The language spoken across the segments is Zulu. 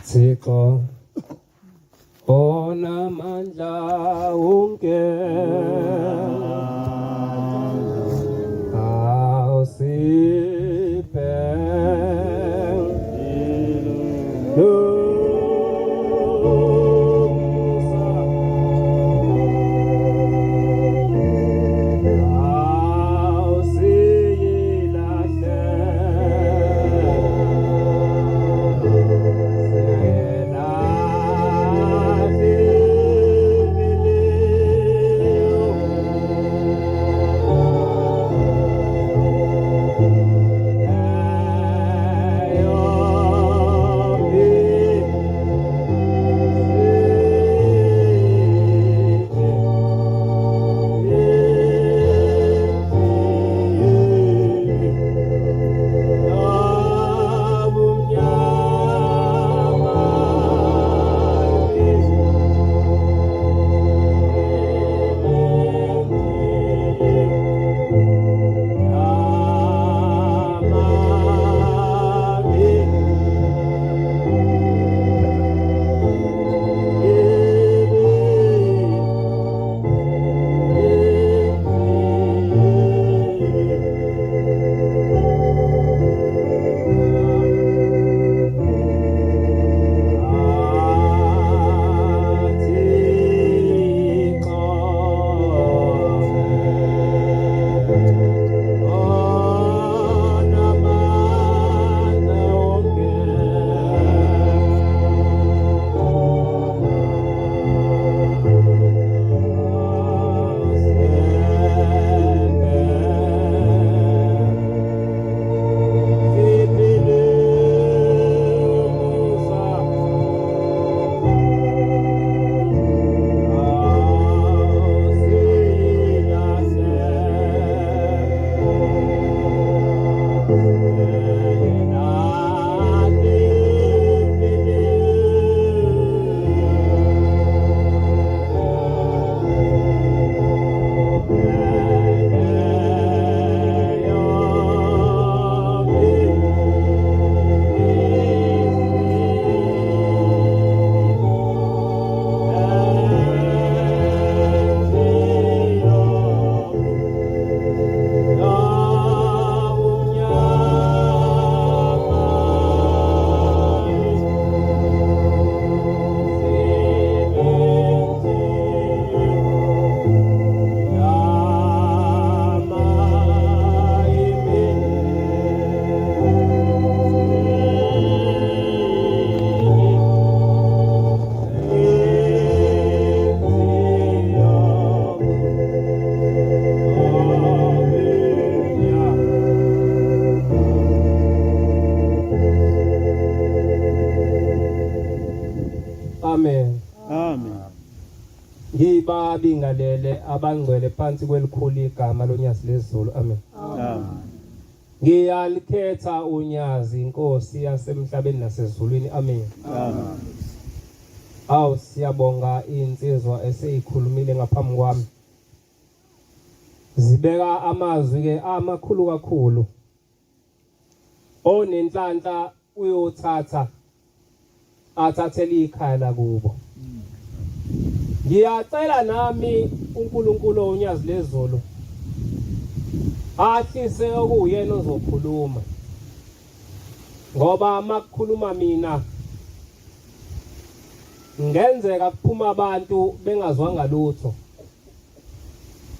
Thixo onamandla wonke awusiphe Amen. Amen. Ngibabingalele abangcwele phansi kwelikhulu igama lonyazi lezulu. Amen. Amen. Ngiyalikhetha unyazi inkosi yasemhlabeni nasezulwini. Amen. Amen. Awu siyabonga insizwa eseyikhulumile ngaphambi kwami. Zibeka amazwi ke amakhulu kakhulu. Onenhlanhla uyothatha athathele ikhaya lakubo. Ngiyacela nami uNkulunkulu onyazi lezulu ahlise okuwuyena ozokhuluma ngoba makukhuluma mina ngenzeka kuphuma abantu bengazwanga lutho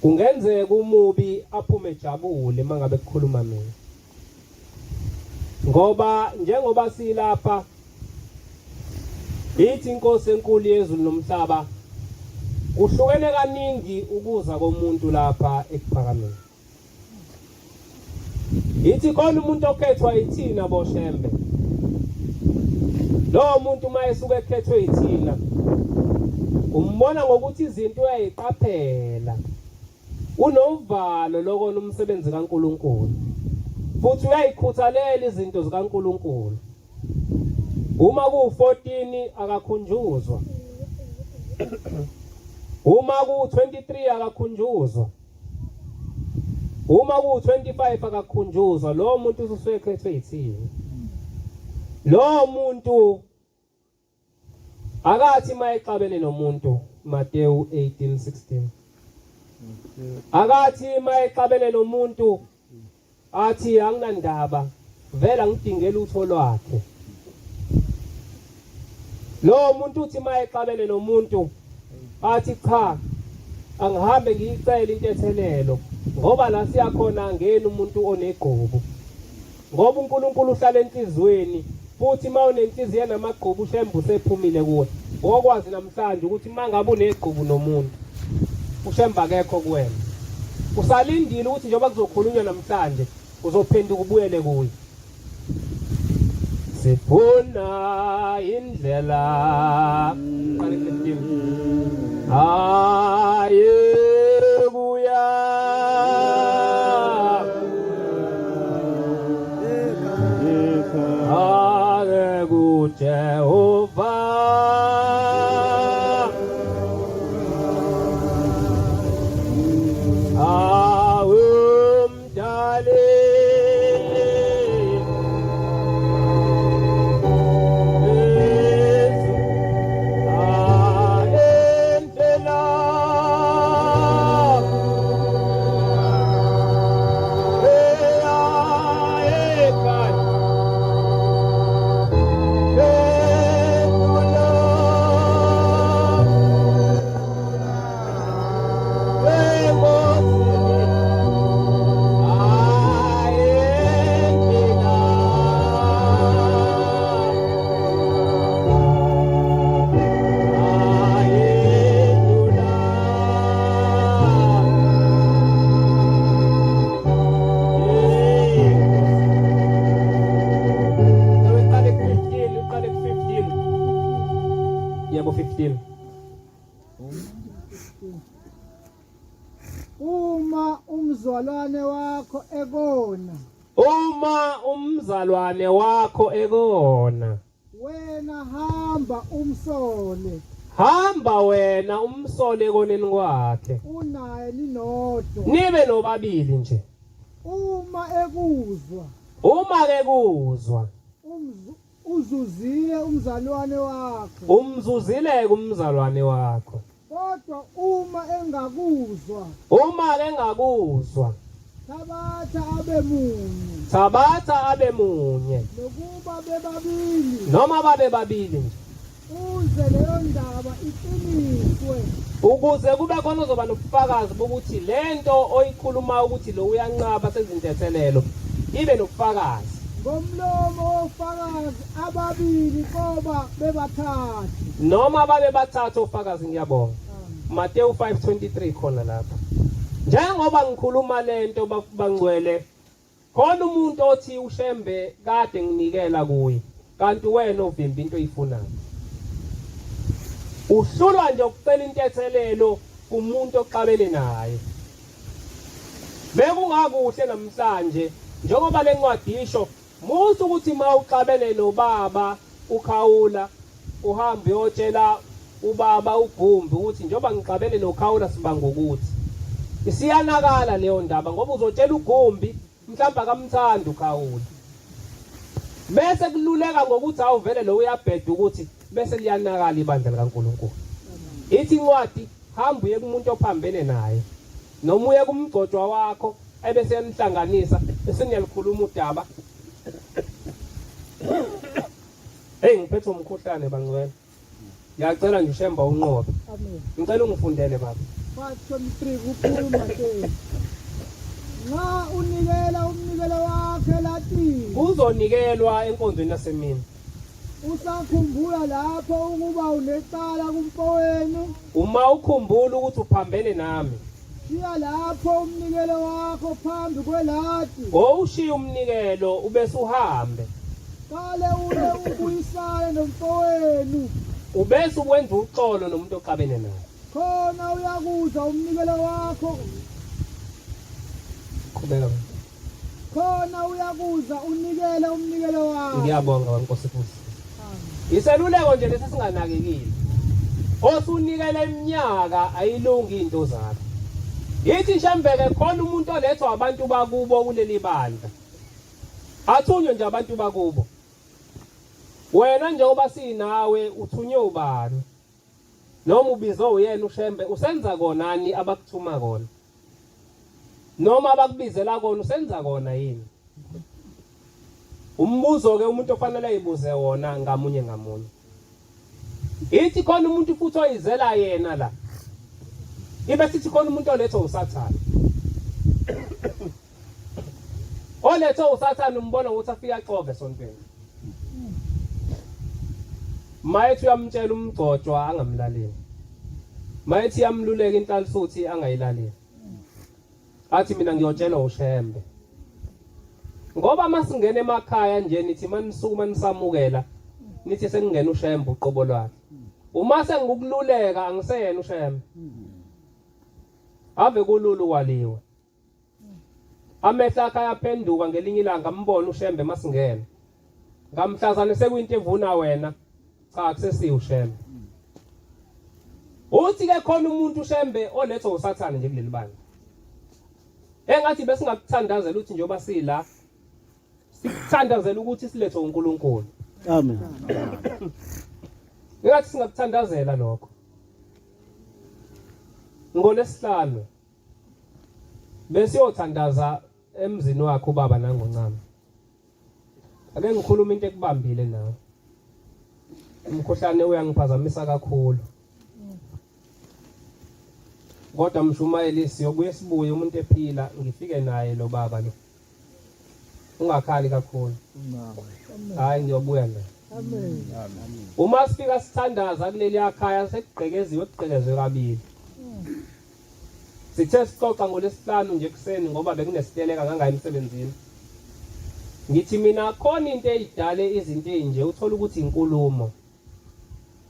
kungenzeka umubi aphume ejabule mangabe kukhuluma mina ngoba njengoba silapha ithi inkosi enkulu yezulu nomhlaba kuhlukene kaningi ukuza komuntu lapha ekuphakameni ithi khona umuntu okhethwa yithina boshembe lowo muntu uma esuke ekhethwe yithina umbona ngokuthi izinto uyayiqaphela Unovalo lokona umsebenzi kaNkulunkulu futhi uyayikhuthalela izinto zikaNkulunkulu. Uma ku-14 akakhunjuzwa. Uma ku-23 akakhunjuzwa. Uma ku-25 akakhunjuzwa, lowo muntu ususuke ekhethwe yithini. Lowo muntu Akathi mayexabene nomuntu Mateyu 18:16. Akathi mayexabene nomuntu athi anginandaba vele angidinge lutho lwakhe. Lo muntu uthi mayexabene nomuntu athi cha angihambe ngiyicele intethelelo ngoba la siyakhona angeni umuntu onegqubu. Ngoba uNkulunkulu uhlala enhliziyweni futhi uma unenhliziyo enamagqubu uShembe usephumile kuwe. Wokwazi namhlanje ukuthi uma ngabe unegqubu nomuntu uShembe akekho kuwena. Usalindile ukuthi njengoba kuzokhulunywa namhlanje uzophenduka ubuyele kuye. Sifuna indlela qale 15 Hayi kuya Ake kuJehova Yebo 15. Uma umzalwane wakho ekona. Uma umzalwane wakho ekona. Wena hamba umsole. Hamba wena umsole ekoneni kwakhe. Unaye ninodwa. Nibe nobabili nje. Uma ekuzwa. Uma ke kuzwa. Uzuzile umzalwane wakho. Umzuzile kumzalwane wakho. Kodwa uma engakuzwa. Uma engakuzwa. Thabatha abe munye. Thabatha abe munye. Nokuba bebabili. Noma babe babili nje. Uze leyo ndaba iqiniswe. Ukuze kube khona ozoba nobufakazi bokuthi lento oyikhuluma ukuthi lo uyanqaba sezintethelelo ibe nobufakazi. Ngomlomo wofakazi ababili koba bebathathu. Noma babe bathathu ofakazi ngiyabonga. Mateyu 5:23 khona lapha. Njengoba ngikhuluma lento bangcwele Khona umuntu othi uShembe kade nginikela kuye kanti wena ovimba into oyifunayo. Uhlulwa nje ukucela intethelelo kumuntu oxabene naye. Bekungakuhle namhlanje njengoba lencwadi isho musa ukuthi uma uxabene nobaba uKhawula uhambe uyotshela ubaba uGumbi ukuthi njengoba ngixabene noKhawula sibanga ukuthi isiyanakala leyo ndaba ngoba uzotshela uGumbi mhlawumbe akamthandi uKhawula bese kululeka ngokuthi awuvele lo uyabheda ukuthi bese liyanakala ibandla likaNkulunkulu ithi incwadi hamba uye kumuntu ophambene naye noma uye kumgcotshwa wakho ebese yanihlanganisa bese niyalikhuluma udaba Hey ngiphethwe umkhuhlane bangcwele. Ngiyacela nje uShemba unqobe. Amen. Ngicela ungifundele baba. 523 kukhuluma Mateyu. Nxa unikela umnikelo wakho elatini. Kuzonikelwa enkonzweni yasemini. Usakhumbula lapho ukuba unecala kumfowenu? Uma ukhumbula ukuthi uphambene nami. Shiya lapho umnikelo wakho phambi kwelati. Wowushiya umnikelo ubese uhambe. Qale uye ubuyisane nomfowenu. Ubese uwenza uxolo nomuntu oxabene naye. Khona uyakuza umnikelo wakho. Qhubeka. Khona uyakuza unikele umnikelo wakho. Ngiyabonga Nkosi futhi. Iseluleko nje lesi singanakekile. Osunikele iminyaka ayilungi into zakho. Yithi Shembeke khona umuntu olethwa abantu bakubo kuleli bandla. Athunywe nje abantu bakubo. Wena njengoba sinawe uthunywe ubani? Noma ubizwe uyena uShembe usenza konani abakuthuma kona? Noma abakubizela kona usenza kona yini? Umbuzo ke umuntu ofanele ayibuze wona ngamunye ngamunye. Ithi khona umuntu futhi oyizela yena la. Ibe sithi khona umuntu olethwa uSathane. Olethwe uSathane umbona ngokuthi afike axove esontweni. Mayethi uyamtshela umgcotshwa angamlaleli. Mayethi iyamluleka inhlalisuthi angayilaleli. Athi mina ngiyotshelwa uShembe. Ngoba masingena emakhaya nje nithi manisukuma nisamukela nithi sekungena uShembe uqobo lwakhe. Uma sengikululeka angiseyena uShembe. Ave kulula ukwaliwa. Amehlo akhe ayaphenduka ngelinye ilanga ambone uShembe masingena. Ngamhlazane sekuyinto evuna wena. Cha akusesiyo uShembe. Uthi ke khona umuntu uShembe olethwa uSathane nje kuleli bandla. Engathi besingakuthandazela ukuthi njengoba sila sikuthandazela ukuthi silethwe uNkulunkulu. Amen. Engathi singakuthandazela lokho. NgoLwesihlanu besiyothandaza emzini wakhe ubaba nangoncama. Ake ngikhulume into ekubambile nawe. Umkhuhlane uyangiphazamisa kakhulu. Kodwa mshumayeli siyobuye sibuye umuntu ephila ngifike naye lo baba lo. Ungakhali kakhulu. Hayi ngiyobuya naye. Amen. Uma sifika sithandaza kuleli akhaya sekugqekeziwe kugqekezwe kabili. Sithe sixoxa ngoLwesihlanu nje ekuseni ngoba bekunesiteleka ngangayi emsebenzini. Ngithi mina khona into eyidale izinto ezinje uthola ukuthi inkulumo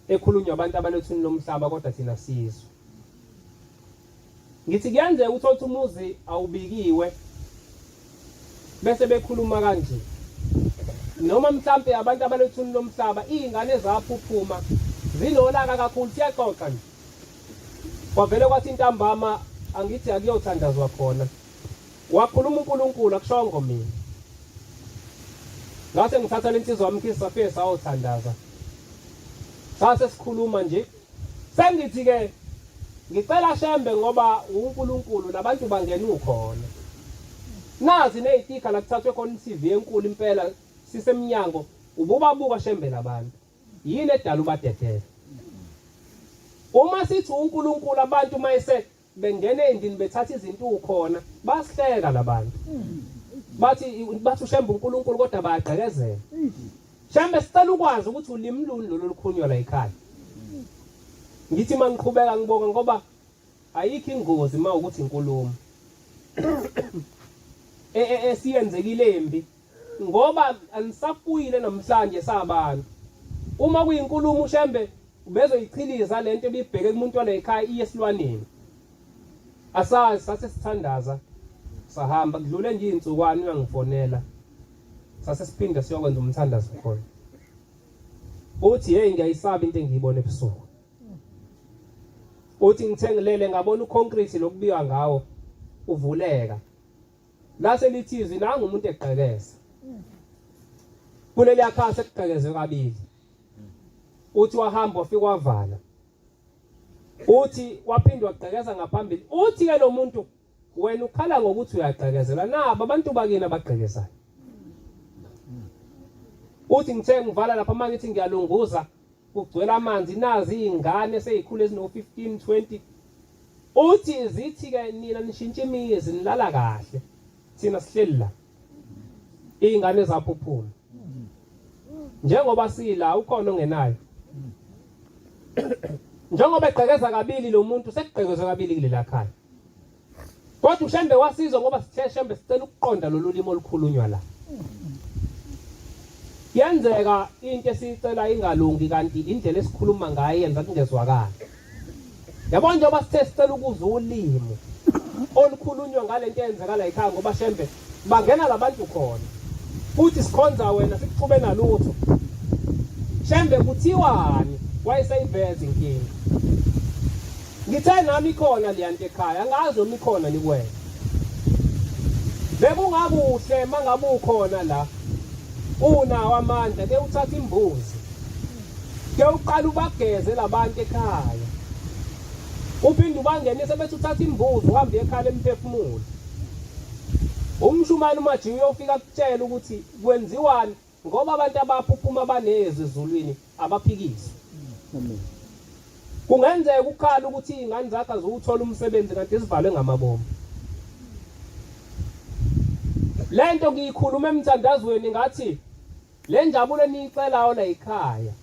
ekhulunywa abantu abalethuni lomhlaba kodwa thina sizwe. Ngithi kuyenzeka uthole ukuthi umuzi awubikiwe bese bekhuluma kanje. Noma mhlampe abantu abalethuni lomhlaba izingane zaphuphuma zinolaka kakhulu siyaxoxa nje. Kwavele kwathi ntambama angithi akuyothandazwa khona. Wakhuluma uNkulunkulu akushongo mina. Ngase ngithatha lensizwa yami khisi safike sayothandaza. Sase sikhuluma nje. Sengithi ke ngicela Shembe ngoba uNkulunkulu labantu bangena ukhona. Nazi nezitikha la kuthathwe khona iTV enkulu impela sisemnyango ububabuka Shembe labantu. Yini edala ubadedele? Uma sithi uNkulunkulu abantu mayese bengena endlini bethatha izinto ukhona basihleka labantu. Bathi bathi uShembe uNkulunkulu kodwa bayagqekezela. Shembe sicela ukwazi ukuthi ulimi luni lolu lukhulunywa la ekhaya. Ngithi mangiqhubeka ngibonga ngoba ayikho ingozi uma ukuthi inkulumo e, e, esiyenzekile embi Ngoba anisafuyile namhlanje sabantu. Uma kuyinkulumo uShembe ubezoyichiliza lento ebibheke kumuntu wala ekhaya iye esilwaneni. Asazi sase sithandaza sahamba kudlule nje izinsukwana uyangifonela. Sase siphinda siyokwenza umthandazo khona. Uthi hey ngiyayisaba into engiyibona ebusuku. Uthi ngithe ngilele ngabona uconcrete lokubiywa ngawo uvuleka. Lase lithi izwi nangu umuntu egqekeza. Kuleli khaya sekugqekezwe kabili. Uthi wahamba wafika wavala. Uthi waphinde wagqekeza ngaphambili. Uthi ke lo muntu wena ukhala ngokuthi uyagqekezelwa nabo abantu bakini abagqekezayo. Uthi ngithe ngivala lapha mangithi ngiyalunguza kugcwele amanzi nazi izingane sezikhule ezino 15 20 uthi zithi ke nina nishintsha imizi nilala kahle thina sihleli la izingane zaphuphuma njengoba sila ukhona ongenayo njengoba egqekeza kabili lo muntu sekugqekezwe kabili kulela khaya Kodwa uShembe wasizwa ngoba sithe Shembe sicela ukuqonda lolu limi olukhulunywa la. Kuyenzeka into esiyicela ingalungi kanti indlela esikhuluma ngayo yenza kungezwakali. Yabo njengoba sithe sicela ukuzwa ulimi olukhulunywa ngalento eyenzeka la ekhaya ngoba Shembe bangena labantu khona. Futhi sikhonza wena sikuxube nalutho. Shembe kuthiwani wayeseyiveza inkinga. Ngithe nami ikhona leya nto ekhaya, angazi noma ikhona nikwena. Bekungakuhle mangabe ukhona la. Unawo amandla ke uthatha imbuzi. Ke uqala ubageze labantu ekhaya. Uphinde ubangenise bese uthatha imbuzi uhambe ekhaya emphefumulo. Umshumayeli uMajiya uyofika akutshela ukuthi kwenziwani ngoba abantu abaphuphuma banezwi ezulwini abaphikiswa. Amen. Kungenzeka ukukhala ukuthi izingane zakho aziwuthola umsebenzi kanti zivalwe ngamabomu. Lento ngiyikhuluma emthandazweni ngathi le njabulo eniyicelayo la ekhaya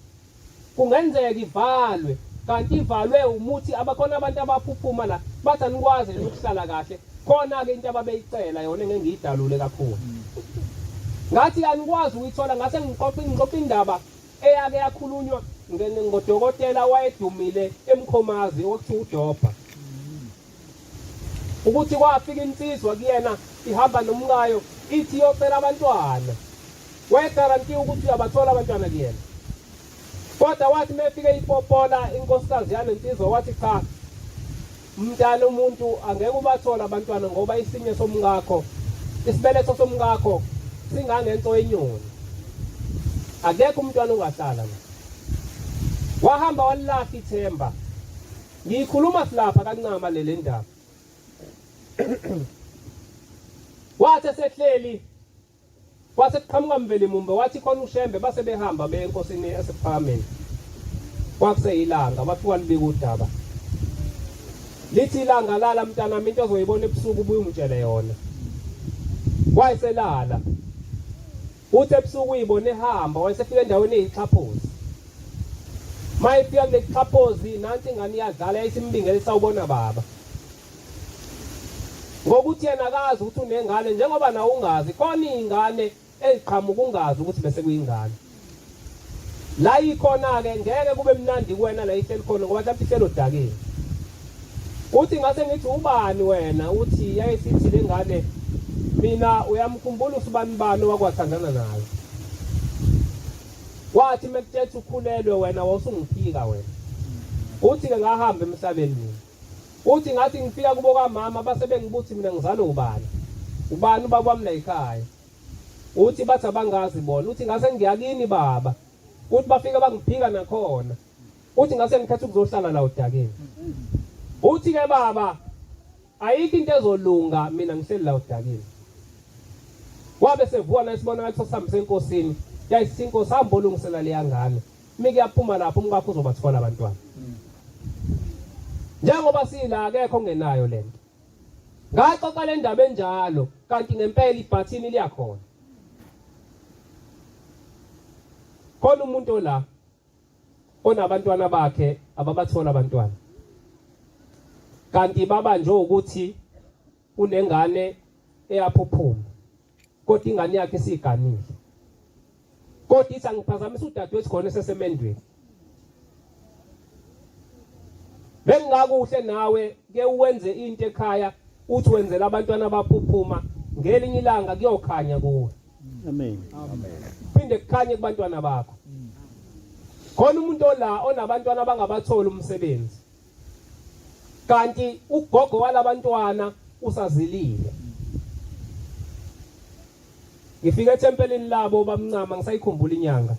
kungenzeka ivalwe kanti ivalwe umuthi abakhona abantu abaphuphuma la bathi anikwazi ukuhlala kahle khona-ke into ababeyicela yona engeke ngiyidalule kakhulu ngathi anikwazi ukuyithola ngase ngiqoqa ngixoxa indaba eyake yakhulunywa ngodokotela wayedumile emkhomazi okuthiwa udobha ukuthi kwafika insizwa kuyena ihamba nomkayo ithi iyocela abantwana wayegarantiwe ukuthi uyabathola abantwana kuyena kodwa wathi mefike ipopola inkosikazi yale nsizwa wathi cha mntana umuntu angeke ubathole abantwana ngoba isinye somkakho isibeletho somkakho singangenso yenyoni akekho umntwana ongahlala la wahamba walilahla ithemba ngiyikhuluma silapha kancama le ndaba wathi esehleli Kwase kuqhamuka Mveli Mumbe wathi khona uShembe base behamba beye enkosini esekuphakameni. Kwakuseyilanga bafika libika udaba. Lithi ilanga lala mntanami into ozoyibona ebusuku ubuye ungitshele yona. Wayeselala. Uthi ebusuku uyibona ehamba wayesefika endaweni eyixhaphozi. Mayefika kuleli xhaphozi nansi ingane iyadlala yayisimbingela isawubona baba. Ngokuthi yena akazi ukuthi unengane njengoba nawe ungazi khona iy'ngane eziqhamuka ungazi ukuthi bese kuyingane la ikhona-ke ngeke kube mnandi kuwena la ihleli khona ngoba mhlawumbe ihleli odakeni uthi ngase ngithi ubani wena uthi yayisithi le ngane mina uyamkhumbula usibani bani owakwathandana naye wathi mekuthetha ukhulelwe wena wawusungiphika wena uthi-ke ngahamba emhlabeni mina Uthi ngathi ngifika kubo kamama base bengibuthi mina ngizalwe ubani. Ubani ubaba wami la ekhaya. Uthi bathi abangazi bona. Uthi ngase ngiya kini baba. Uthi bafika bangiphika nakhona. Uthi ngase ngikhetha ukuzohlala la udakeni. Uthi ke baba ayikho into ezolunga mina ngihleli la udakeni. Wabe sevuka na isibonakaliso sami senkosini. Yayisithi inkosi hamba olungisela leya ngane. Mike yaphuma lapho umkakho uzobathola abantwana. Njengoba sila akekho ongenayo lento. Ngaxoxa le ndaba enjalo kanti ngempela ibhathini liyakhona. Khona umuntu ola onabantwana bakhe ababathola abantwana. Kanti babanjwe ukuthi unengane eyaphuphuma kodwa ingane yakhe isiganile. Kodwa ithi angiphazamisa udadewethu khona esesemendweni. Bengingakuhle nawe ke uwenze into ekhaya uthi wenzela abantwana abaphuphuma ngelinye ilanga kuyokhanya kuwe. Amen. Amen. Phinde kukhanye kubantwana bakho. Khona umuntu ola onabantwana abangabatholi umsebenzi. Kanti ugogo walabantwana usazilile. Ngifike ethempelini labo bamncama ngisayikhumbula inyanga.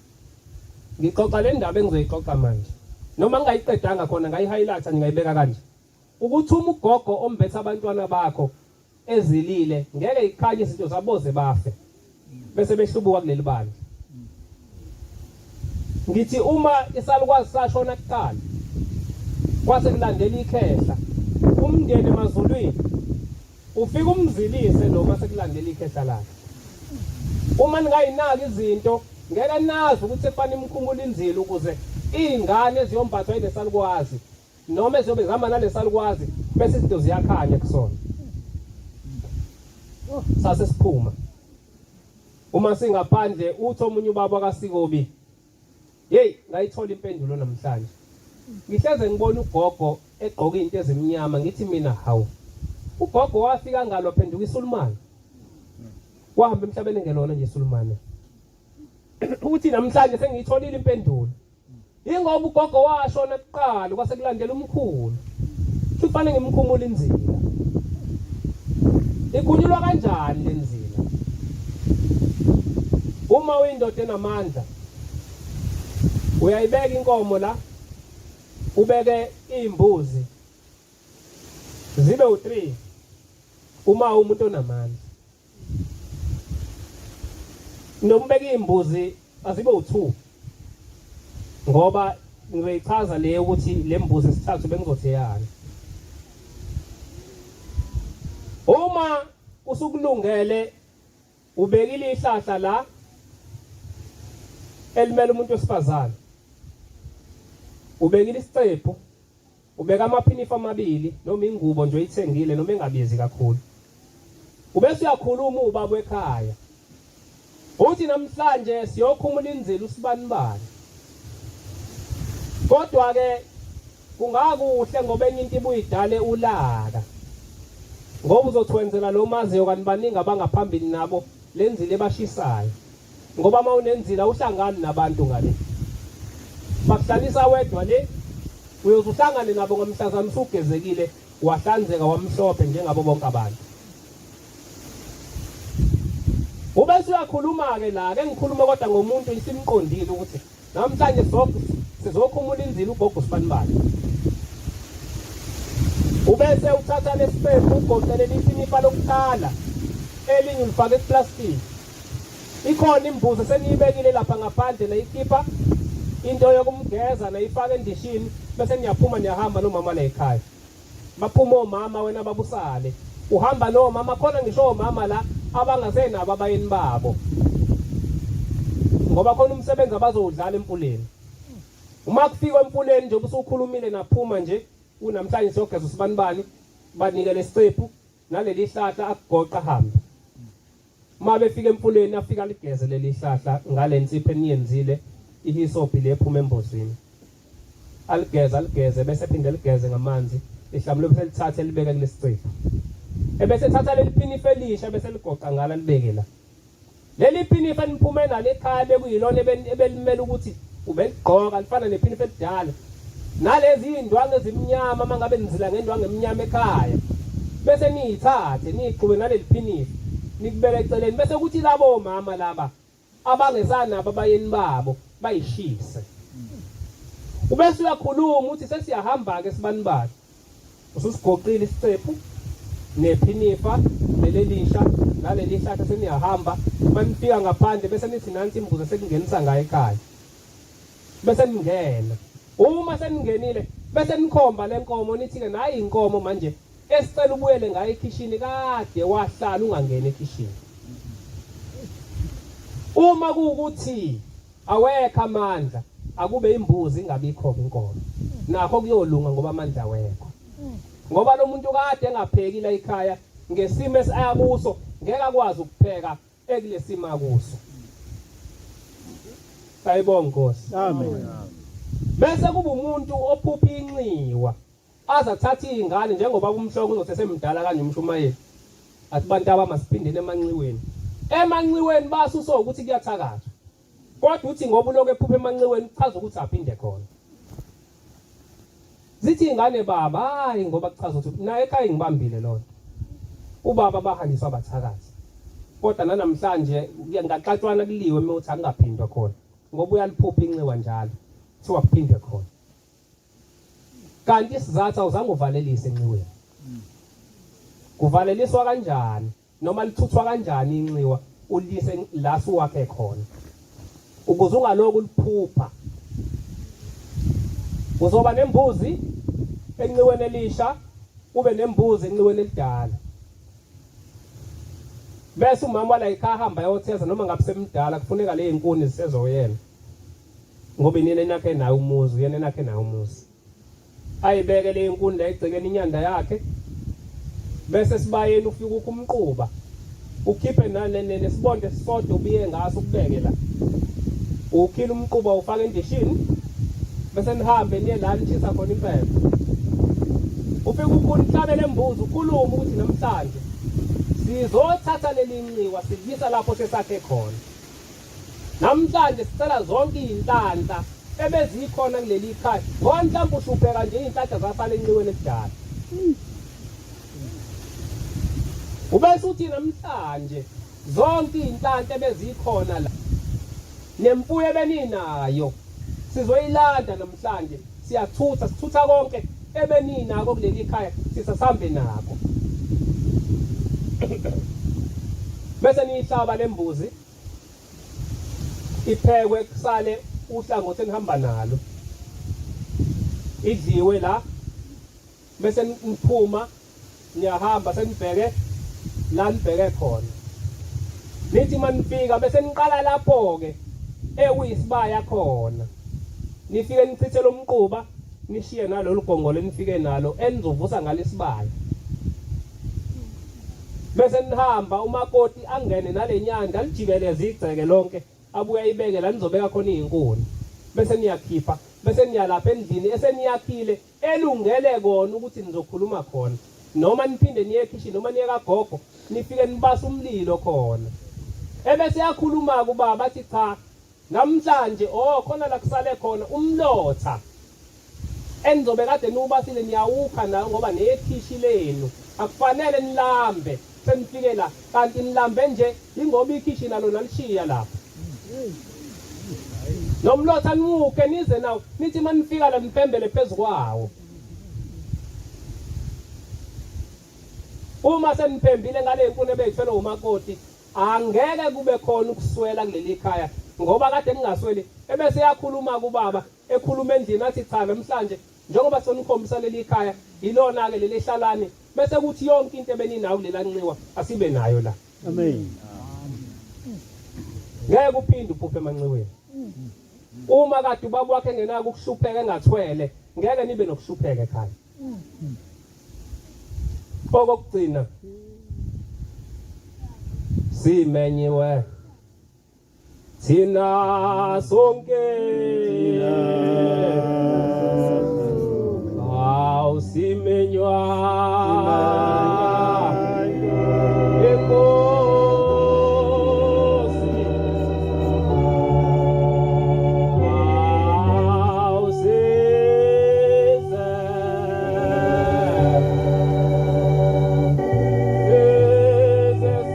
Ngixoxa le ndaba engizoyixoxa manje. Noma ngingayiqedanga khona ngayi-highlight ngingayibeka kanje. Ukuthuma ugogo ombethe abantwana bakho ezilile ngeke ikhanye izinto zaboze bafe. Bese behlubuka kuleli bandla. Ngithi uma isalukwazi sashona kuqala kwase kulandela ikhehla umndeni emazulwini Ufike umzilise lo mase kulandela ikhehla lakhe. Uma ningayinaki izinto ngeke nazi ukuthi sekufanele imkhumule inzilo ukuze iy'ngane eziyombathwa yilesalukwazi noma eziyobe zihamba nalesalukwazi bese izinto ziyakhanya kusona. Sase siphuma. Uma singaphandle uthi omunye ubaba kaSikobi Hey, ngayithola impendulo namhlanje. Ngihleze ngibona ugogo egqoka izinto ezimnyama ngithi mina hawu. Ugogo wafika ngalo phenduka isulumane. Wahamba emhlabeni ngelona nje isulumane. Uthi namhlanje sengiyitholile impendulo. Ingoba ugogo washona kuqala kwase kulandela umkhulu. Kufanele ngimkhumule inzila. Ikhunyulwa kanjani lenzila? Uma uyindoda enamandla uyayibeka inkomo la ubeke izimbuzi zibe u3 uma umuntu onamandla noma ubeke izimbuzi azibe u2 ngoba ngizoyichaza le ukuthi le mbuzi esithathu bengizothi yani uma usukulungele Ubekile ihlahla la elimele umuntu wesifazane. Ubekile isicephu, ubeka amaphinifa amabili noma ingubo nje oyithengile noma engabizi kakhulu. Ubese uyakhuluma ubaba wekhaya. Uthi namhlanje siyokhumula inzila usibanibani. Kodwa ke Kungakuhle ngoba enye into ibuye idale ulaka. Ngoba uzothi wenzela lo maziyo kanti baningi abangaphambili nabo lenzila ebashisayo. Ngoba uma unenzila awuhlangani nabantu ngale. Bakuhlalisa wedwa le uyoze uhlangane nabo ngomhlazana usugezekile wahlanzeka wamhlophe njengabo bonke abantu. Ubese uyakhuluma-ke la ke ngikhulume kodwa ngomuntu isimqondile ukuthi Namhlanje sizokhumula inzila ugogo usibanibani. Ubese uthatha lesiqephu ugoqele liphinifa lokuqala elinye ulifake eplastiki. Ikhona imbuzi seniyibekile lapha ngaphandle nayikhipha into yokumgeza nayifaka endishini bese niyaphuma niyahamba nomama la ekhaya. Baphuma omama wena babusale. Uhamba nomama khona ngisho omama la abangasenabo abayeni babo. Ngoba khona umsebenzi abazowudlala empuleni. Uma kufikwa empuleni nje ubusukhulumile naphuma nje unamhlanje siyogeza usibanibani banike lesicephu naleli hlahla akugoqa hambe. Uma befika emfuleni afika ligeze leli hlahla ngale nsipho eniyenzile ihisophi le ephuma embozini. Aligeze aligeze bese phinde ligeze ngamanzi lihlambuluke bese lithathe libeke kulesicephu. Ebese ethatha leli phinifa elisha bese ligoqa ngala libeke la. Leli phinifa eniphume nalo ekhaya bekuyilona ebelimele ukuthi ubeligqoka lifana nephinifa elidala. Nalezi iy'ndwangu ezimnyama uma ngabe nizila ngendwangu emnyama ekhaya bese niyithathe niyixube naleli phinifa nikubeke eceleni bese kuthi labo mama laba abangesanabo abayeni babo bayishise. Ubese uyakhuluma uthi sesiyahamba-ke sibanibani. Ususigoqile isicephu nephinifa lelelisha naleli hlatha seniyahamba manifika ngaphandle bese nithi nansi imbuzi sekungenisa ngayo ekhaya bese ningena uma seningenile bese nikhomba lenkomo nithi ke nayi inkomo manje esicela ubuyele ngayo ekhishini kade wahlala ungangeni ekhishini uma kuwukuthi Awekho amandla akube imbuzi ingabikho inkomo. Nakho kuyolunga ngoba amandla awekho. Ngoba lo muntu kade engapheki la ekhaya ngesimo esiyakuso ngeke akwazi ukupheka ekulesimo akuso. Ayibonga Nkosi. Amen. Bese kuba umuntu ophupha inxiwa aze athathe iy'ngane njengoba umhloko uzothi esemdala kanje umshumayeli athi bantu abamasiphindeni emanxiweni emanxiweni basuso ukuthi kuyathakathwa kodwa uthi ngoba ulokhu ephupha emanxiweni kuchaza ukuthi aphinde khona zithi ingane baba hayi ngoba kuchaza ukuthi naye ekhaya ngibambile lonto ubaba bahanjiswa abathakathi kodwa nanamhlanje ngaxatshwana kuliwe uma uthi akungaphindwa khona ngoba uyaliphupha inxiwa njalo kuthiwa kuphindwe khona Kanti isizathu awuzange uvalelise enxiweni. Kuvaleliswa kanjani noma lithuthwa kanjani inxiwa ulise la suwakhe khona ukuze ungaloku uliphupha. Uzoba nembuzi enxiweni elisha ube nembuzi enxiweni elidala. Bese umama wala ekhaya ahamba ayotheza noma ngabe semdala kufuneka le nkuni zisezoyena. Ngoba inina enakhe naye umuzi uyena enakhe naye umuzi ayibeke le inkundla egcekeni inyanda yakhe bese sibayeni ufika ukho umquba ukhiphe nesibonde esisodwa ubiye ngaso ukubeke la ukhile umquba ufake endishini bese nihambe niye la nishisa khona impepho ufike ukhona uhlabele embuzi ukhulume ukuthi namhlanje sizothatha leli nxiwa siliyisa lapho sesakhe khona Namhlanje sicela zonke izinhlanhla ebezikhona kuleli khaya ngoba mhlawumbe uhlupheka nje izinhlanhla zasala enxiweni elidala. Ubese uthi namhlanje zonke izinhlanhla ebezikhona la Nemfuyo ebeninayo sizoyilanda namhlanje, siyathutha, sithutha konke ebeninako kuleli khaya, sisasambe nako. Bese niyihlaba lembuzi iphekwe kusale uhlangothi enihamba nalo idliwe la bese niphuma niyahamba senibheke la nibheke khona nithi uma nifika bese niqala lapho-ke ekuyisibaya khona nifike nichithe lo mquba nishiye nalolu gongolo enifike nalo enizovusa ngalo isibaya bese nihamba umakoti angene nalenyanda alijikeleze igceke lonke abuye ayibeke la nizobeka khona izinkuni bese niyakhipha bese niyalapha endlini eseniyakhile elungele kona ukuthi nizokhuluma khona noma niphinde niye ekhishini noma niye kagogo nifike nibasa umlilo khona ebese yakhuluma kubaba athi cha namhlanje oh khona la kusale khona umlotha enizobe kade niwubasile niyawukha nayo ngoba nekhishi lenu akufanele nilambe senifike la kanti nilambe nje ingoba ikhishi nalo nalishiya lapha nomlotha niwukhe nize nawo nithi uma nifika la nipembele phezu kwawo uma seniphembile ngale nkuni ebeyithwele umakoti angeke kube khona ukuswela kuleli khaya ngoba kade ningasweli ebese yakhuluma kubaba ekhuluma endlini athi cha namhlanje njengoba sonikhombisa leli khaya ilona-ke leli hlalani bese kuthi yonke into ebeninayo kulela nxiwa asibe nayo la amen ngeke uphinde uphuphe emanxiweni uma kade ubaba wakhe engenako ukuhlupheka engathwele ngeke nibe nokuhlupheka ekhaya okokugcina simenyiwe Thina sonke awu simenywa Enkosi awu size size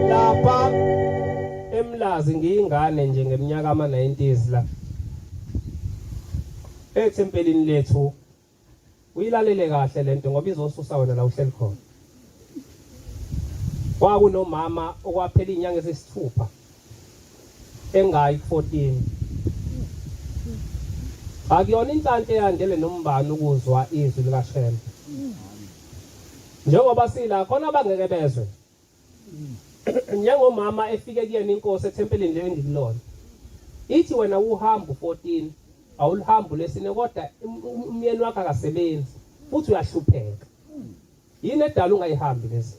Lapha eMlazi ngiyingane nje ngeminyaka ama-90s la ethempelini lethu uyilalele kahle lento ngoba izosusa wena la uhleli khona kwakunomama okwaphela izinyanga ezisithupha engayi ku-14 akuyona inhlanhla eyandele nombani ukuzwa izwi likaShembe njengoba sila khona abangeke bezwe njengomama efike kuyena inkosi ethempelini le engikulona ithi wena uhamba u-14 awuluhambi lesine kodwa umyeni wakho akasebenzi futhi uyahlupheka yini edala ungayihambi lezi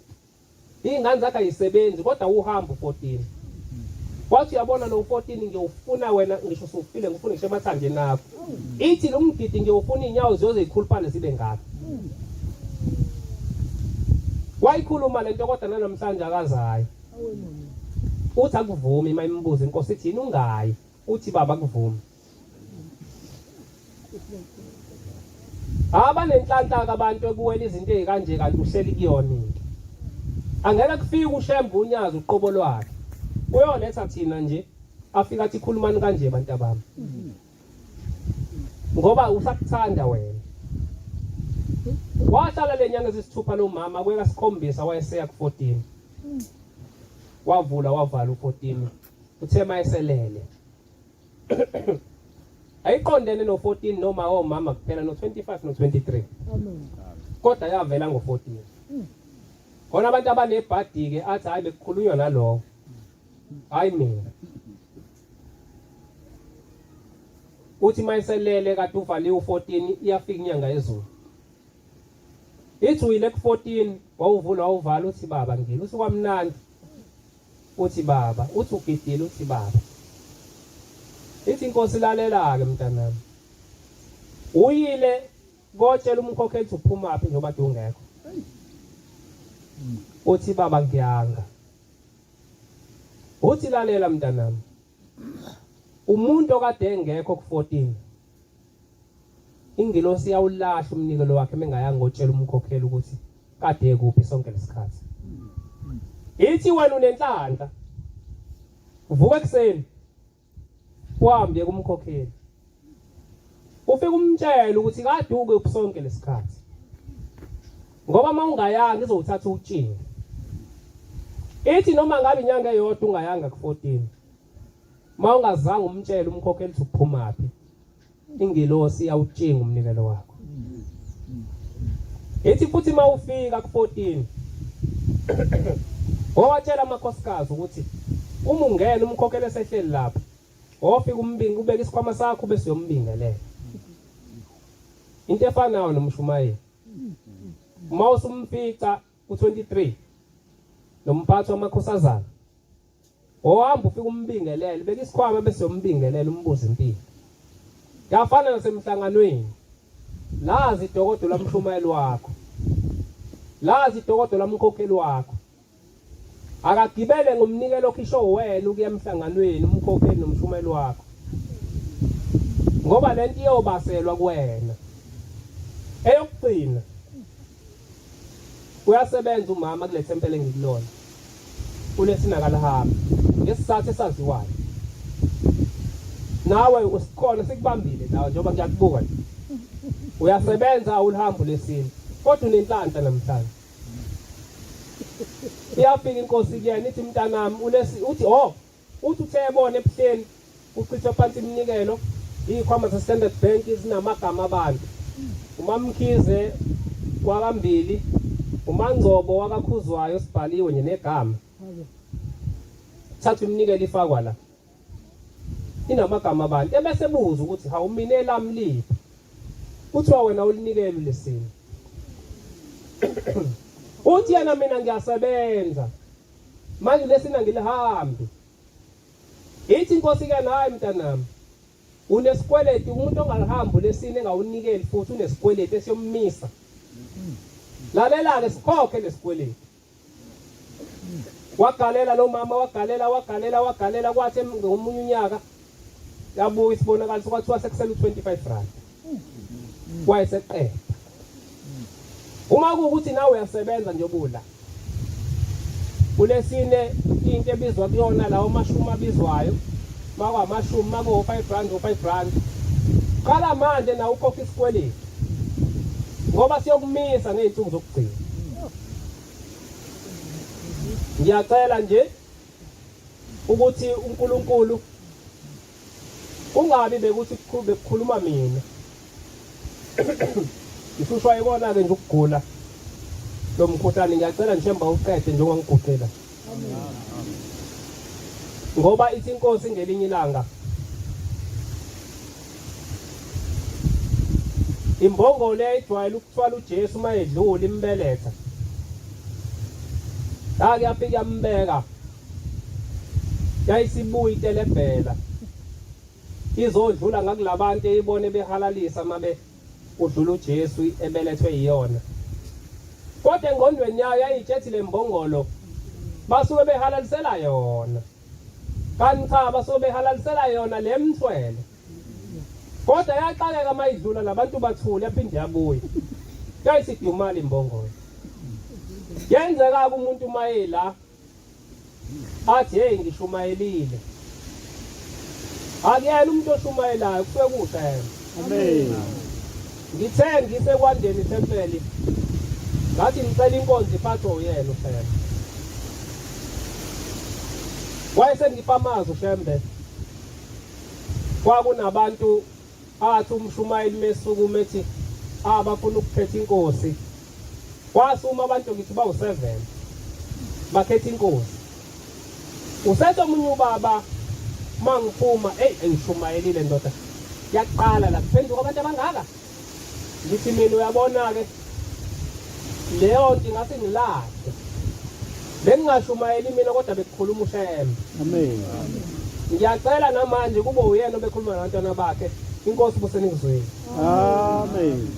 iy'ngane zakhe ayisebenzi kodwa uhamba u-14 wathi uyabona lo 14 ngiyofuna wena ngisho usufile ngifuna ngisho emathanjeni akho ithi lo mgidi ngiyofuna iy'nyawo ziyoze zikhuluphane zibe ngaka wayikhuluma lento kodwa nanamhlanje akazayo uthi akuvumi uma imbuza inkosi ithi yini ungayi uthi baba akuvumi Abanenhlanhla-ke abantu ekuwela izinto ezikanje kanti uhleli kuyona into. Angeke kufike uShembe unyazi uqobo lwakhe. Uyoletha thina nje afika athi khulumani kanje bantu abami. Ngoba usakuthanda wena. Wahlala le nyanga ezisithupha lo mama kweka sikhombisa wayeseya ku-14. Wavula wavala u-14. Uthe mayeselele. Ayiqondene no-14 noma omama kuphela no-25 no-23. Amen. Kodwa yavela ngo-14. Khona abantu abanebhadi-ke athi hhayi bekukhulunywa nalowo. Hhayi mina. Uthi mayiselele kade uvaliwe u-14 iyafika inyanga yezulu. Ithi uyile ku-14 wawuvula wawuvala uthi baba ngile uthi kwamnandi. Uthi baba, uthi ugidile uthi baba. Ithi inkosi lalela-ke mntanami. Uyile kotshela umkhokheli ukuthi uphumaphi njengoba kade ungekho. Uthi baba ngiyanga. Uthi lalela mntanami. Umuntu okade engekho ku-14 ingilosi iyawulahla umnikelo wakhe mengayanga ngotshela umkhokheli ukuthi kade kuphi sonke lesikhathi. Ithi wena unenhlanhla. Uvuka ekuseni uhambe kumkhokheli. Ufike umtshele ukuthi kade ukuphi sonke lesikhathi. Ngoba uma ungayanga izowuthatha utshinge. Ithi noma ngabe inyanga eyodwa ungayanga ku-14. Uma ungazange umtshele umkhokheli ukuthi uphumaphi, ingilosi iyawutshinga umnikelo wakho. Ithi futhi uma ufika ku-14 wawatshela amakhosikazi ukuthi uma ungena umkhokheli esehleli lapha wofika umbinge ubeke isikhwama sakho bese uyombingelela. Into efanayo nomshumayeli. Uma usumfica ku-23 nomphathi wamakhosazana Ohamba ufika umbingelele, beka isikhwama bese uyombingelela umbuze impilo. Yafana nasemhlanganweni. Lazi idokodo lamshumayeli wakho. Lazi idokodo lamkhokheli wakho. Akagibele ngomnikelo okhishwe wena ukuya emhlanganweni umkhokheli nomshumayeli wakho. Ngoba lento iyobaselwa kuwena. Eyokugcina Uyasebenza umama kule thempeli engikulona. Ulesina kalihambi ngesizathu esaziwayo. Nawe usikhona sikubambile nawe njengoba ngiyakubuka nje. Uyasebenza awulihambi ulesina kodwa unenhlanhla namhlanje. Iyafika inkosi kuyena ithi mntanami ulesi uthi oh Uthi uthe ebona ebuhleni kuchithwa phansi iminikelo, iy'khwama ze-Standard Bank zinamagama abantu. UMaMkhize wakambili, uMaNgcobo wakaKhuzwayo sibhaliwe nje negama. Thatha iminikelo ifakwa la. Inamagama abantu. Ebese ebuza ukuthi hawu mina elami liphi? Kuthiwa wena ulinikele lesimo. Uthi yena mina ngiyasebenza. Manje lesina ngilihambi. Ithi inkosi ke nayi mntanami. Unesikweleti umuntu ongalihambi lesina engawunikeli futhi unesikweleti esiyommisa. Lalela ke sikhokhe lesikweleti. Wagalela lo mama wagalela wagalela wagalela kwathi ngomunye unyaka yabuya isibonakaliso kwathiwa sekusele u-25 rand. Wayeseqeda. Uma kuwukuthi nawe uyasebenza nje obula kulesine into ebizwa kuyona lawo mashumi abizwayo makwamashumi makuwo-5 rand o-5 rand qala manje nawe ukhokha isikweletu ngoba siyokumisa ngey'nsuku zokugcina ngiyacela nje ukuthi uNkulunkulu Kungabi bekuthi bekukhuluma mina. Ngihlushwa yikona-ke nje ukugula lo mkhuhlane ngiyacela nje mba uqede njengoba ngiguqela. Ngoba ithi inkosi ngelinye ilanga imbongolo yayijwayele ukuthwala uJesu uma edlula imbeletha. Ake yafika yambeka Yayisibuya itelebhela izodlula ngakulabantu eyibone behalalisa mabe kudlula uJesu ebelethwe yiyona. Kodwa engqondweni yayo yayitshethi lembongolo basuke behalalisela yona. Kanti cha basuke behalalisela yona lemthwele. Kodwa yaxakeka mayidlula labantu bathule yaphinde yabuya. Yayisidumala imbongolo. Yenzeka umuntu mayela athi hey ngishumayelile akuyena umuntu oshumayelayo kusuke kuwushembe Amen. Ngithe ngisekwandeni ithempeli ngathi ngicela inkonzo iphathwe uyena uShembe. Wayesengipha amazwi uShembe. Kwakunabantu Athi umshumayeli mesukuma ethi abafuna ukukhetha inkosi. Kwasuma abantu ngithi bawu-7 bakhetha inkosi. Usethi omunye ubaba mangiphuma, eyi engishumayelile ndoda. Yaqala la kuphenduka abantu abangaka. Ngithi mina uyabona-ke leyo nto ingase ngilahle. Bengingashumayeli mina kodwa bekukhuluma uShembe. Amen. Ngiyacela namanje kube uyena obekhuluma nabantwana bakhe. Inkosi busenikuzwile. Amen.